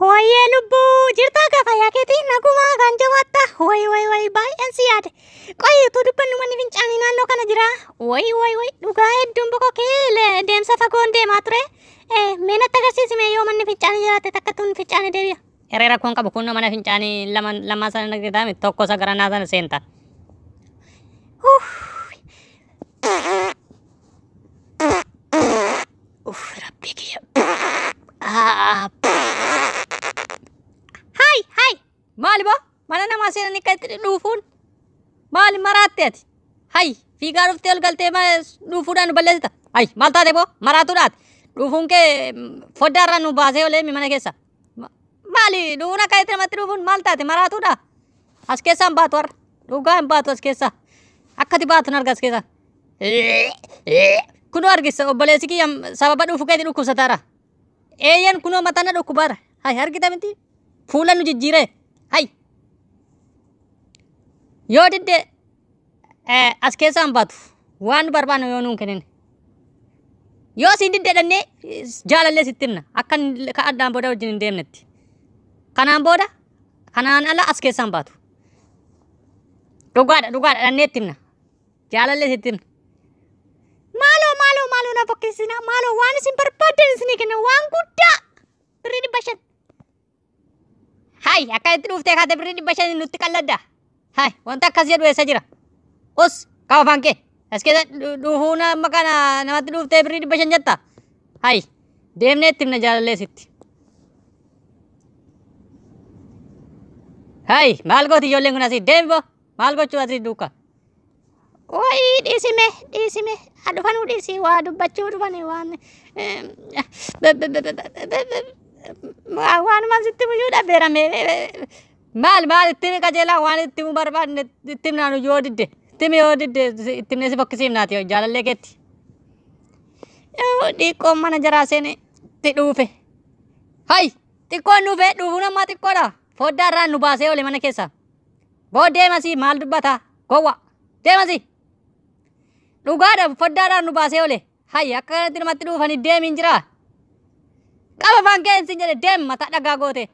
Wayyee lubbuu jirtaa gaafa keetii nagumaa kan jabaatta. Wayi wayi wayi, baay'een si yaade. Qoyi, utuu dubbannu manni fincaanii naannoo kana jira. Wayi wayi wayi, dhugaa hedduun boqokee deemsa fagoon deemaa ture. Mee natti agarsiisi, mee yoo manni fincaanii jiraate takka tun fincaanii deebi'a. Hiriira kun qabu kunoo mana fincaanii lama lama sana argitaami, tokko isa garanaa sana seenta. Uff, rabbii kiyya. Hai hai. Maali boo, mana namaa seenanii akka itti dhuufuun maali, maraatte ati? Hay, fiigaa dhuftee ol galtee dhuufuudhaan nu balleessita. Hay, maal taate boo, maraatuudhaati? Dhuufuun kee foddaa irraa nu baasee olee mana keessa. Maali dhuufuun akka itti namatti dhuufuun, maal taate, maraatuudha? As keessaa hin baatu har'a. Dhugaa hin baatu as keessaa. Akkati baatu hin arga as keessaa. Kunoo argisa, obboleessi kiyya sababa dhuufu keetii dhukkubsataara. Eeyyan, kunoo mataan na dhukkubaara. Hay, argita miti? Fuula nu jijjiiree. Hay. Yoo didde as keessaa hin baatu. Waan nu barbaannu yoo nuun kennin. Yoo siin didde dhannee jaalallee sitti himna. Akka ka addaan booda wajjin hin deemnetti. Kanaan booda kanaan ala as keessaa hin baatu. Dhugaadha, dhugaadha, dhannee itti himna. Jaalallee sitti himna. Maaloo maaloo maaloo, na fokkisina, maaloo, waan isin barbaaddan isinii kenna, waan guddaa, birrii 500. Hay, akka itti dhuftee kaate birrii 500 nutti qalladda. Hay, wanta akkas jedhu eessa jira? Us, qaba afaan kee. As keessa dhufuun amma kana namatti dhuftee birrii 500 jetta. Hay, deemnee itti himna jaalallee sitti. Hay, maal gooti ijoolleen kun asii? Deemi boo, maal gochuu asii duukaa? Wayii, dhiisime dhiisime, haa dhufanuu, dhiisi, waa dubbachuu dhufani, waan waanuma sitti muyyuu dhabeerame. Maal maal itti himi qajeelaa, waan itti himuu barbaadne itti himnaan yoo didde. Itti himi, yoo didde itti himnee si fokkisiifnaati jaalallee keetti. Dhiiqqoon mana jaraa seene itti dhuufe. Hay, xiqqoon dhuufe, dhuufuun ammaa xiqqoodha. Foddaa irraan nu baasee oole mana keessa. Boo, deemasii, maal dubbata? Gowwa. Deemasii. Dhugaadha, foddaadhaan nu baasee oole. Hay, akka kanatti namatti dhuufanii deemiin jira. Qaba afaan kee sin jedhe, deem, mataa dhagaa goote.